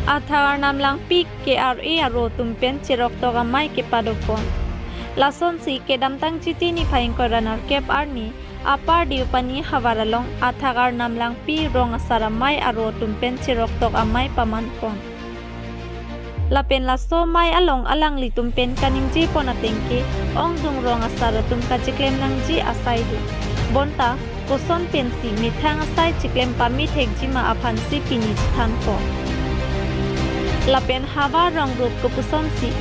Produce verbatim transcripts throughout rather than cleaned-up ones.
Athak Arnam Langpi K R A aro atum pen cheroktok amei kepadopon. Lasonsi kedamtang Chiti niphai ingkoi ra nerkep arni Upper Deopani havar along Athak Arnam Langpi rong asar amei aro atum pen cheroktok amei pamanpon. Lapen laso amei along alanglitum pen kaningjepon ateng ke ongdung rong asar atum kachiklem nangji asai do. Bonta koson pensi methang asai chiklem pame thekjima aphansi pini chethanpon. Lapen havar rongrup kopusonsi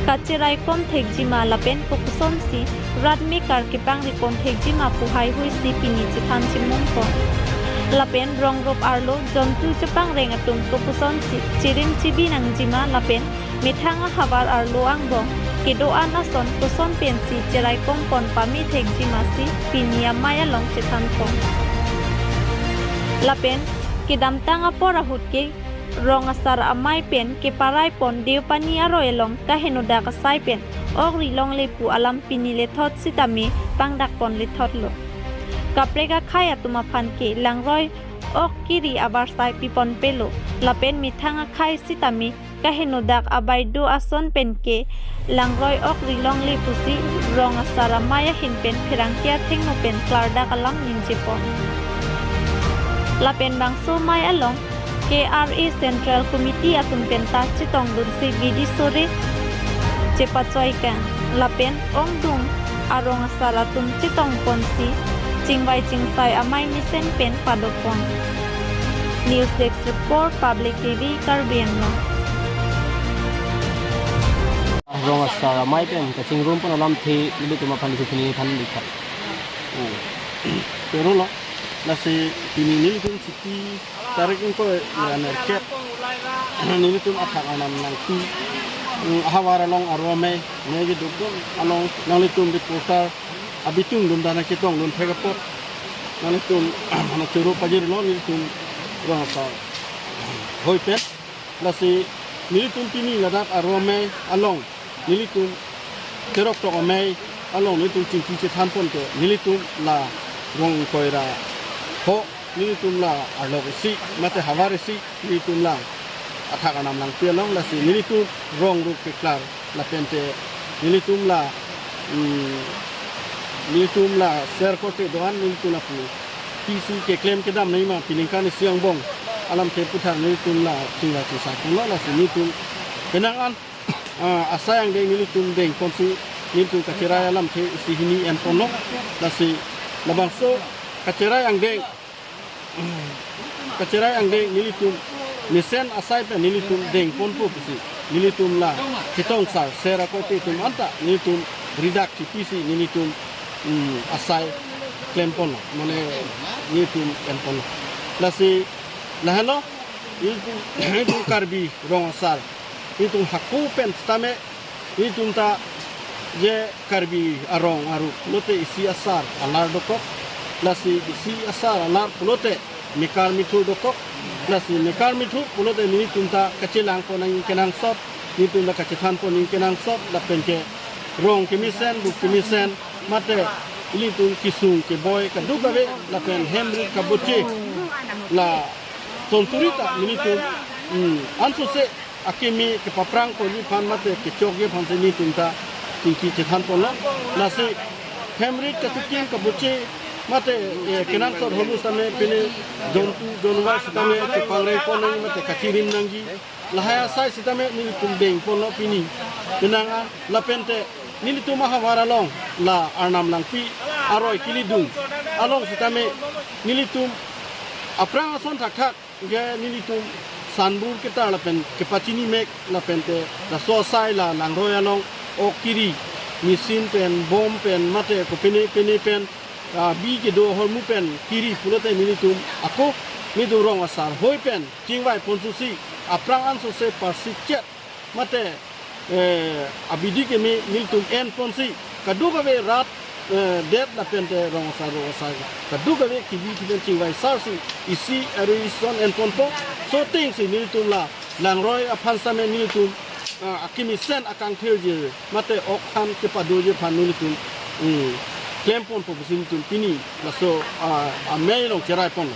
kacheraikom thekjima lapen kopusonsi rat mekar kepangripon thekjima pu heihui si pini chethan chimumpon. Lapen rongrup arlo jontu chepangreng atum kopusonsi chirim chibi nangjima lapen methang ahavar arlo angbong kedo-an ason koson pensi cheraikom pon pame thekjima si pini amei along chethanpon. Lapen kedamtang apor ahut ke rong asar amei pen keparaipon Deopani aroi along kahenodak asai pen ok ri longle pu alam pini lethot sitame pangdakpon lethotlo. Kaprek akhei atum aphan ke langroi ok kiri avarsai piponpelo lapen methang akhei sitame kahenodak abaido ason pen ke langroi ok ri longle pusi rong asar amei ahin pen pherangke athengno pen klardak alam ningjepon. Lapen bangso amei along K R A Central Committee atum penta chetongdunsi bidi sore chepachoikang lapen ongdung arong asar atum chetongponsi chingvai chingsai amei mesen pen padopon. News Desk Report, Public T V, Karbi Anglong. Rong asar amei pen kachingrumpon alamthe nelitum aphan isi pini than dikha. Oh. Pero lo, lasi pini nelitum Chiti tarik ingkoi ra nerkep, nelitum Athak Arnam Langpi, mm, havar along aro amei, amei kedopon along nanglitum reporter abitung dun dana ketongdun thek apot nanglitum, ano choro pajirlo nelitum rong asar hoi pen. Lasi nelitum pini ladak aro amei along nelitum cheroktok amei along nelitum chingki chethanpon ke nelitum la rong ingkoi ra ho, nelitum la arlok isi mate havar isi, nelitum la Athak Arnam Langpi along, lasi nelitum rongrup keklar lapente nelitum la, mm, nelitum la ser korte do-an nelitum lapu pisi keklem kedam nangji ma, piningkan isi angbong alamthe aputhak nelitum la chingvai chingsai ponlo, lasi nelitum penang an, ah, asai angdeng nelitum dengponsi nelitum kacherai alamthe isi hini enponlo. Lasi labangso kacherai angdeng, kacherai angdeng nelitum mesen asai pen nelitum dengponpo pusi nelitum la ketongsar sera korte atum anta nelitum ridak chipisi nelitum, mm, asai klemponlo, mane nelitum enponlo. Lasi lahenlo, nelitum, nelitum Karbi rong asar, nelitum hako pen sitame, nelitum ta je Karbi arong aru pulote isi asar alar dokok, lasi isi asar alar pulote mekar methur dokok, lasi mekar methur pulote nelitum ta kachelangpon nangji kenangsot, nelitum ta kachethanpon nangji kenangsot, lapen ke rong kemesen, buk kemesen, mate ilitum kesung keboi kadokave lapen hemrit kaboche la tonsuri ta nelitum, mm, ansose akimi kepaprang ponji aphan mate kechokji aphansi nelitum ta chingki chethanponlo. Lasi hemrit kachikim kaboche mate, eh, kenangsot ahormu sitame pine jontu jonwar sitame chepangrengpon nangji mate kachirim nangji. Lahai asai sitame nelitum dengponlo pini. Penang an lapente nelitum ahavar along la Arnam Langpi aroi kelidung along sitame nelitum aphrang ason thakthak ke nelitum sanbur ketar lapen kepachini mek lapente laso asai la langroi along ok kiri, machine pen, bom pen, mate kopine pine pen, ah, bi kedo ahormu pen kiri pulote nelitum ako nelitum rong asar hoi pen chingvai ponsusi aphrang ansose parsi chet mate, eh, abidi keme nelitum enponsi kadokave rat, eh, det lapente rong asar rong asar kadokave kebi kiben chingvai sarsi isi ari ison enponpo. So thengsi nelitum la langroi aphan sitame nelitum, ah, akimi sen akangthirji mate ok aphan kepadoji aphan nelitum, mm, klemponpo pusi nelitum pini laso, ah, amei along cheraiponlo.